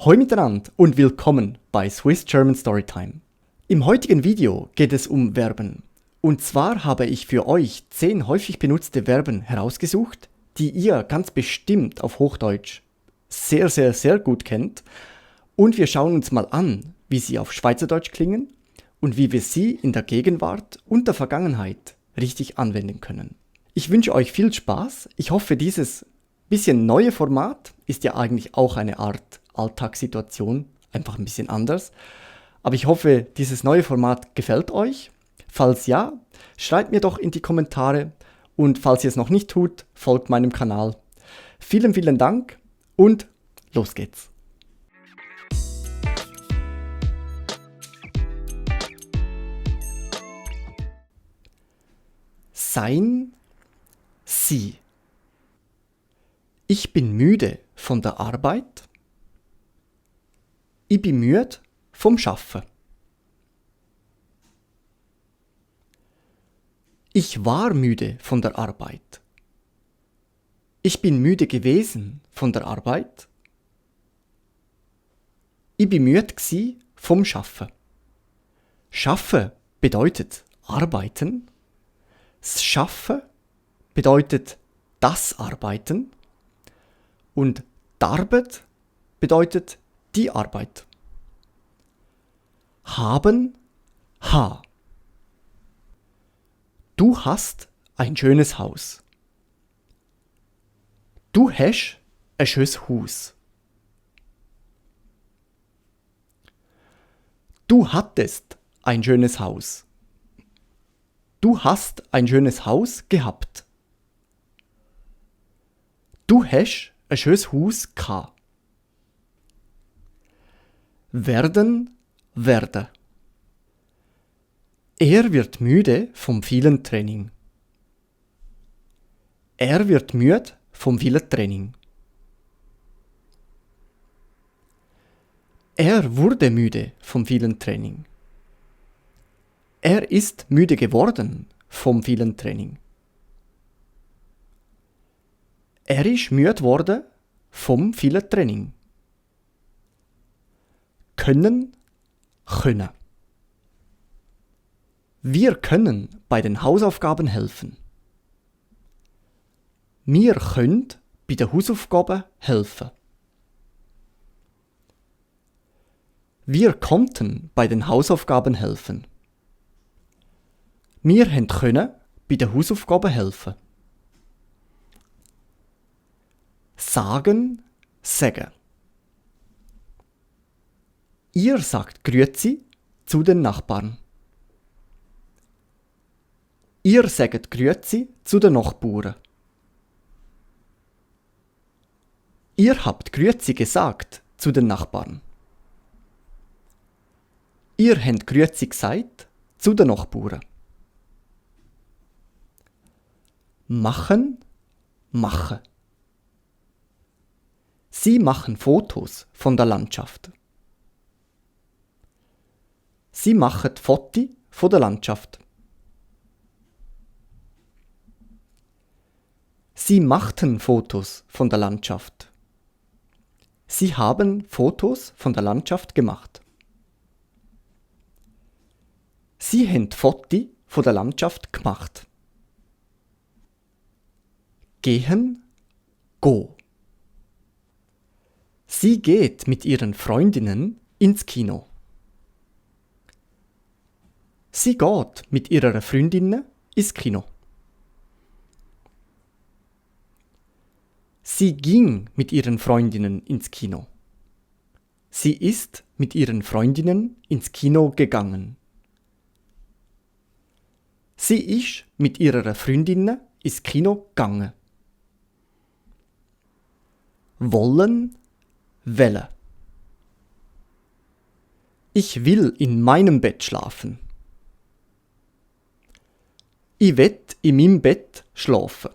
Hoi miteinander und willkommen bei Swiss German Storytime. Im heutigen Video geht es um Verben. Und zwar habe ich für euch 10 häufig benutzte Verben herausgesucht, die ihr ganz bestimmt auf Hochdeutsch sehr gut kennt. Und wir schauen uns mal an, wie sie auf Schweizerdeutsch klingen und wie wir sie in der Gegenwart und der Vergangenheit richtig anwenden können. Ich wünsche euch viel Spaß. Ich hoffe, dieses bisschen neue Format ist ja eigentlich auch eine Art Alltagssituation, einfach ein bisschen anders. Aber ich hoffe, dieses neue Format gefällt euch. Falls ja, schreibt mir doch in die Kommentare und falls ihr es noch nicht tut, folgt meinem Kanal. Vielen Dank und los geht's. Sein, sie. Ich bin müde von der Arbeit. Ich bin müde vom Schaffen. Ich war müde von der Arbeit. Ich bin müde gewesen von der Arbeit. Ich bin müde gsi vom Schaffen. Schaffen bedeutet arbeiten. Das Schaffen bedeutet das Arbeiten. Und die Arbeit bedeutet die Arbeit. Haben, ha. Du hast ein schönes Haus. Du hast ein schönes Haus. Du hattest ein schönes Haus. Du hast ein schönes Haus gehabt. Du hast ein schönes Haus gehabt. Werden, werde. Er wird müde vom vielen Training. Er wird müde vom vielen Training. Er wurde müde vom vielen Training. Er ist müde geworden vom vielen Training. Er ist müde worden vom vielen Training. Können, können. Wir können bei den Hausaufgaben helfen. Wir können bei den Hausaufgaben helfen. Wir konnten bei den Hausaufgaben helfen. Wir können bei den Hausaufgaben helfen. Sagen, sagen. Ihr sagt Grüezi zu den Nachbarn. Ihr sagt Grüezi zu den Nachbarn. Ihr habt Grüezi gesagt zu den Nachbarn. Ihr habt Grüezi gesagt zu den Nachbarn. Machen, machen. Sie machen Fotos von der Landschaft. Sie machen Fotos von der Landschaft. Sie machten Fotos von der Landschaft. Sie haben Fotos von der Landschaft gemacht. Sie haben Fotos von der Landschaft gemacht. Gehen, go. Sie geht mit ihren Freundinnen ins Kino. Sie geht mit ihrer Freundin ins Kino. Sie ging mit ihren Freundinnen ins Kino. Sie ist mit ihren Freundinnen ins Kino gegangen. Sie ist mit ihrer Freundin ins Kino gegangen. Wollen, welle. Ich will in meinem Bett schlafen. Ich will in meinem Bett schlafen.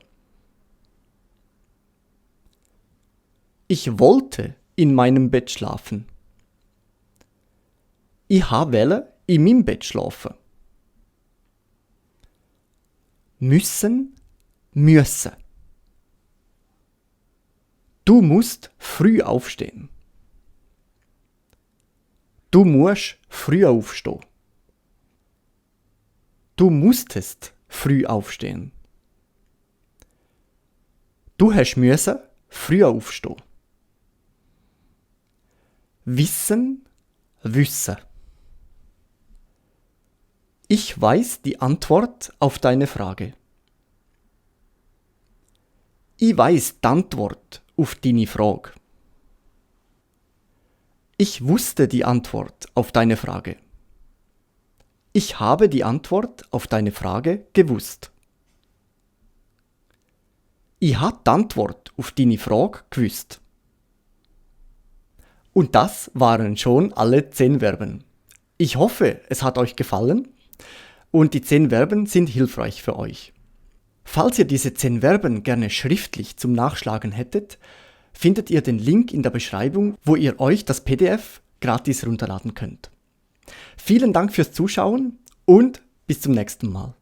Ich wollte in meinem Bett schlafen. Ich wollte in meinem Bett schlafen. Müssen, müssen. Du musst früh aufstehen. Du musst früh aufstehen. Du musstest früh aufstehen. Du hast müssen früh aufstehen. Wissen, wissen. Ich weiß die Antwort auf deine Frage. Ich weiß die Antwort auf deine Frage. Ich wusste die Antwort auf deine Frage. Ich habe die Antwort auf deine Frage gewusst. Ich habe die Antwort auf deine Frage gewusst. Und das waren schon alle 10 Verben. Ich hoffe, es hat euch gefallen und die 10 Verben sind hilfreich für euch. Falls ihr diese 10 Verben gerne schriftlich zum Nachschlagen hättet, findet ihr den Link in der Beschreibung, wo ihr euch das PDF gratis runterladen könnt. Vielen Dank fürs Zuschauen und bis zum nächsten Mal.